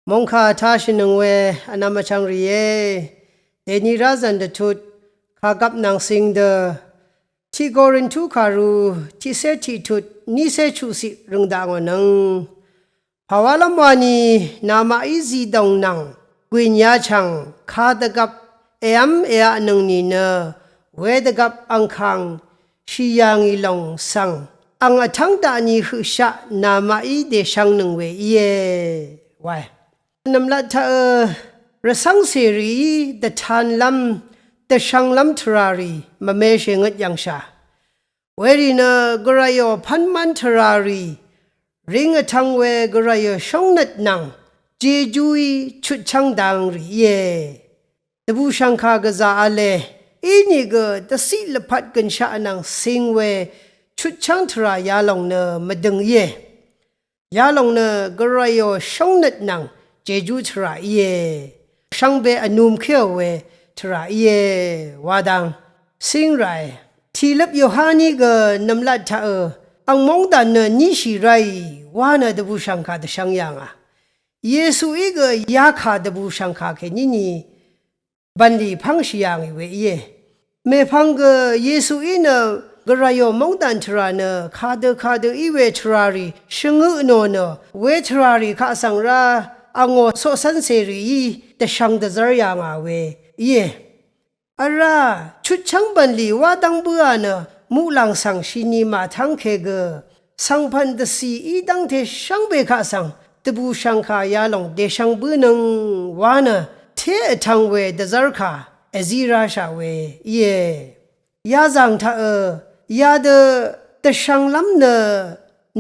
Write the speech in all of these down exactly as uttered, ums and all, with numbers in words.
Mòngkà tashìnøng we vnvm vchvng rìé. Dèni rázv̀n dvtut kàgvp nvng cing dø tiq Korintu kàru tiqcé tiqtut nícé chuqciq rø̀ng dakngò nøng. Pàwálv́m wani namaqí zidòng nvng gwìn yachv̀ng kadvgvp èv́m èaqnøng nìnø wedvgvp angkàng shì yà ngì lòng svng ang vtv́ng daqni høqshaq namaqí dèshvngnøng we íe. Wae. Nv̀mlat taqø rvcv́ng cèrìí dvtanlv́m dvshvnglv́m tvràrì mvme shèngøt yv̀ngshà. Werì nø gvrayò pv́nmv́n tvràrì ring vtvng we gvrayò shóngnøt nvng jejúí chutchv́ng dang rì íe. Dvbùshv̀ngkà gvzà v̄le, inìgø dvciq lvpat gø̀nshaq nvng cing we chutchv́ng tvrà yalòng nø mvdø̀ng íe. Yalòng nø gvrayò shóngnøt nvng jejú tvrà íe. Shvngbe vnumkéò we tvrà íe wa dang cíng ràe. Tìløp Yohaní gø nv̀mlat taqø ang móngdàn nø níshì ráì wa nø dvbùshv̀ngkà dvshvng yà ngà. Yesuí gø yakà dvbùshv̀ngkà kèní ni bv̀nlì pv́ngshì yà ngì we íe. Mèpvng gø Yesuí nø gvrayò móngdàn tvrà nø kadø kadø í we tvràrì shvngøt nò nø we tvràrì kaq svng rá angò coqcv́ncèrìí dvshvng dvzv́r yà ngà we íe. Vrá chutchv́ng bv̀nlì wá dv́ng bǿà nø muqlàng svng shini màtv́ngke gø svngpv̀n dvcì í dv́ngte shvngbe kaq svng dvbùshv̀ngkà yalòng dèshvng bǿnøng wa nø té vtvng we dvzv́rkà èzí ráshà we íe. Yazàng taqø yadø dvshvnglv́m nø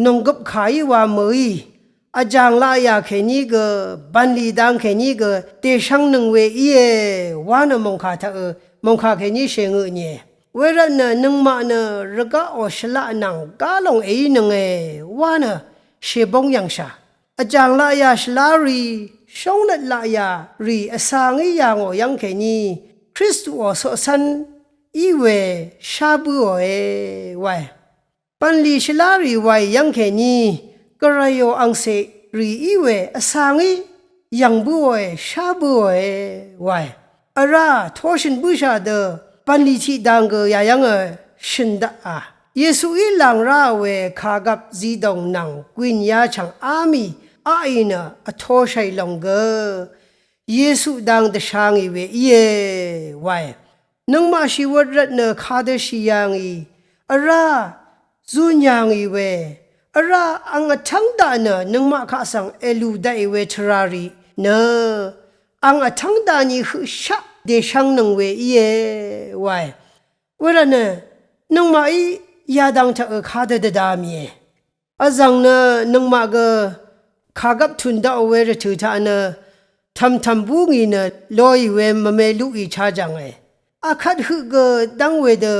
nònggøp kàí wa mø̀í vjàng laqyà kèní gø bv̀nlì dang kèní gø dèshvngnøng we íe wa nø mòngkà taqø mòngkà kèní shèngøt nìe. Wervtnø nøngmaq nø rvgaqò shvlaq nvng gálòng èínønge wa nø shèbóng yv̀ngshà. Vjàng laqyà shvlarì shóngnøt laqyà rì vsa ngí yà ngò yv́ng kèní Kristuò coqcv́n í we shá bǿòe wae. Bv̀nlì shvlá rì wàì yv́ng kèní gvrayò angcè rì í we vsa ngí yv̀ng bǿòe shá bǿòe wae. Vrá toshø̀n bǿshà dø bv̀nlì tiqdang gø yà yv́ngø shø̀n daqà. Yesuí làng ráò we kàgvp zidòng nvng gwìn yachv̀ng á mì aqì nø vtoshàì lòng gø Yesu dang dvsha ngì we íe wae. Nøngmaq shìwøt rvtnø kadø shì yà ngì vrá zun yà ngì we. Vrá ang vtv́ng daq nø nøngmaq kaq svng èlù daqì we tvràrì nø ang vtv́ng daqni høqshaq dèshvngnøng we íe wae. Wervtnø nøngmaqí yadang taqø kadø dvda mìe. Vzv̀ng nø nøngmaq gø kàgvp tùn daqò we rvtø̀ taq nø tv̀mtv̀m búngì nø loì we mvme luqì chajv̀nge. Akvt høq gø dv́ng wedø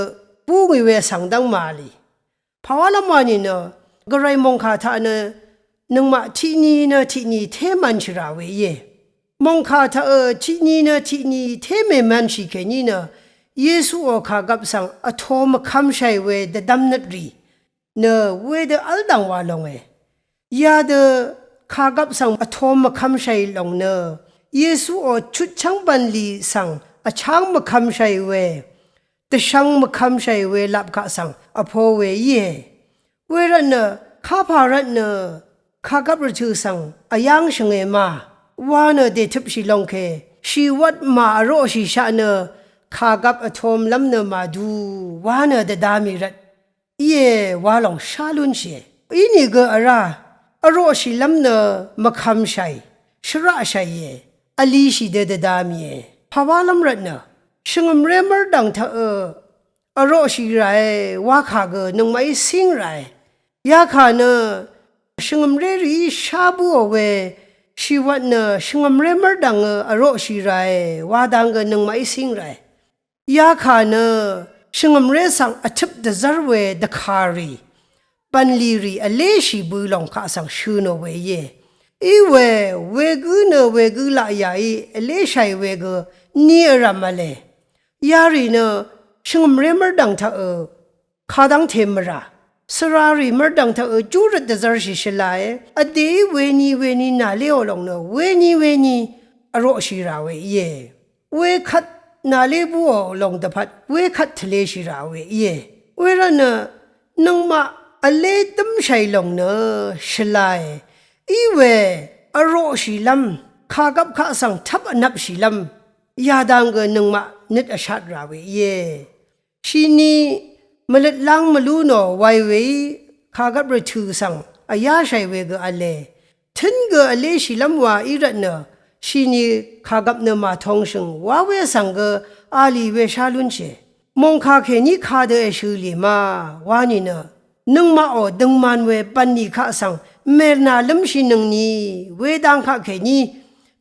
búngì we vsvng dv́ng màvlì. Pàwálv́m wani nø gvray mòngkà taq nø nøngmaq tiqni nø tiqni té mvnshìrà we íe. Mòngkà taqø tiqni nø tiqni té mèmvnshì kèní nø Yesuò kàgvp svng vto mvkvmshàì we dvdvmnøt rì nø wedø v́ldv̀ng wa longe. Yadø kàgvp svng vto mvkvmshàì lòng nø Yesuò chutchv́ng bv̀nlì svng vcháng mvkvmshàì we dvshvng mvkvmshàì we lap kaq svng vpo we íe. Wervtnø kapà rvtnø kàgvp rvtø̀ svng vyáng shvnge ma wa nø dètøpshì longke shìwvt mà vroqshìshaq nø kàgvp vtomlv́m nø màdu wa nø dvda mì rvt íe wa lòng shá lúnshìe. Inìgø vrá vroqshìlv́m nø mvkvmshàì shvraqshàìe. Vlishì dø dvda mìe. Pàwálv́m rvtnø shvngø̀mré mv́rdv̀ng taqø vroqshì ràe wakà gø nøngmaqí cíng ràe. Yakà nø shvngø̀mré rìí shá bǿò we shìwvt nø shvngø̀mré mv́rdv̀ngø vroqshì ràe wa dang gø nøngmaqí cíng ràe. Yakà nø shvngø̀mré svng vtøp dvzv́r we dvkàrì bv̀nlì rì vléshì bø lòng kaq svng shø̀ nò we íe. Iwe wegǿ nø wegǿ laqyàí vléshàì we gø ni vrv̀m v̄le. Yarì nø shvngø̀mré mv́rdv̀ng taqø kadv́ngte mvrà. Svrarì mvrdv̀ng taq ø júrøt dvzv̄rshì shvlae. Vdèí weni weni nàléò lòng nø weni weni vroqshì rà we íe. Wekvt nàlé búò lòng dvpvt wekvt tvleshì rà we íe. Wervtnø nøngmaq vlé dǿmshàì lòng nø shvlae. Í we vroqshìlv́m, kàgvp kaq svng tvp vnvpshìlv́m yadang gø nøngmaq nøt vshat rà we íe. Shini mvløt láng mvlú nò waywèí kàgvp rvtø̀ svng vyáshàì we gø v̄le. Tǿn gø vléshìlv́m wa í rvtnø shini kàgvp nø màtongshø̀ng wa we svng gø a lì we shá lúnshìe. Mòngkà kèní kadø èshø̀ lì ma wa nìnø, nøngmaqò døngman we bv̀nlì kaq svng mèrnà lǿmshìnøngni wedang kaq kèní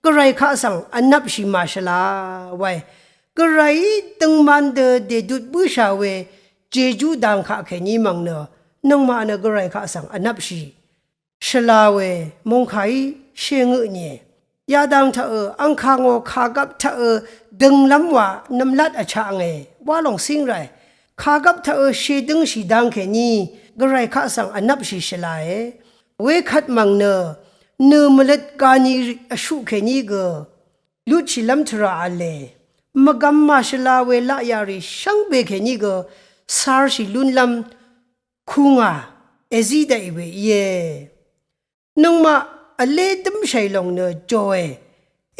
gvray kaq svng vnvpshì màshvla wae. Gvrayí døngman dø dèdut bǿshà we jejú dang kaq kèní mv̀ng nø nøngmaq nø gvray kaq svng vnvpshì shvla we mòngkàí shèngø tnìe. Yadang taq ø angkangò kàgvp taq ø dønglv́m wa nvmlat vchaqnge wa lòng cíng ràe. Kàgvp taq ø shèdøngshì dang kèní gvray kaq svng vnvpshì shvlae. Wekvt mv̀ng nø nø̀ mvløt gani vshuq kèní gø lutshìlv́m tvrà v̄le. Mvgvm màshvla we laqyarì shvngbe kèní gø carshì lúnlv́m kungà èzí daqì we íe. Nøngmaq vlé dǿmshàì lòng nø jòe.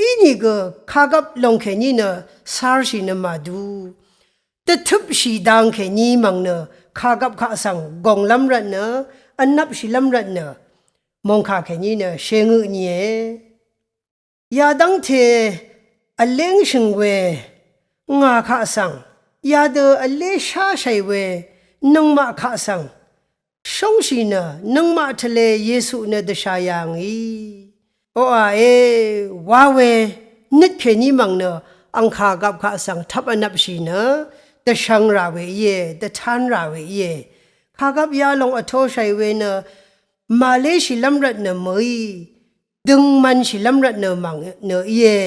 Inìgø kàgvp lòng kèní nø carshì nø màdu. Dvtøpshì dang kèní mv̀ng nø kàgvp kaq svng gònglv́m rvtnø, vnvpshìlv́m rvtnø, mòngkà kèní nø shèngø tnìe. Yadv́ngte vléngshø̀ng we ngà kaq svng, yadø vlé sháshàì we nøngmaq kaq svng shóngshì nø nøngmaq tvlē Yesu nø dvshà yà ngì. Oqà e, wa we nøt kèní mv̀ng nø ang kàgvp kaq svng tvp vnvpshì nø dvshvng rà we íe, dvtán rà we íe. Kàgvp yalòng vtoshàì we nø màléshìlv́m rvtnø mø̀í, døngmanshìlv́m rvtnø mv̀ng nø íe.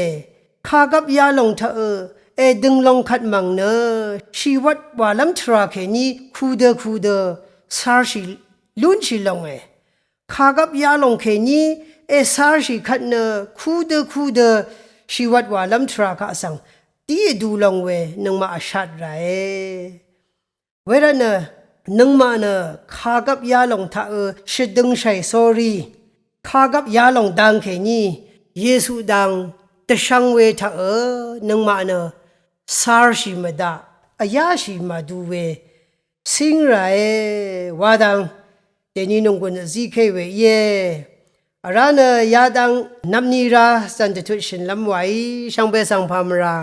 Kàgvp yalòng taq ø èdøng long kvt mv̀ng nø shìwvt wàlv́m tvrà kèní kudø kudø carshì lúnshì longe. Kàgvp yalòng kèní ècarshì kvt nø kudø kudø shìwvt wàlv́m tvrà kaq svng dí èdu long we nøngmaq vshat ràe. Wervtnø nøngmaq nø kàgvp yalòng taq ø shvdøngshàì sórí, kàgvp yalòng dang kèní Yesu dang dvshvng we taq ø nøngmaq nø carshì mvdaq, vyáshì màdu we cíng ràe wa dang dèní nònggùn vzíké we íe. Vrá nø yadang nvpni rá zv̀n dvtut shø̀nlv́m wàí shvngbe svng pà mvrà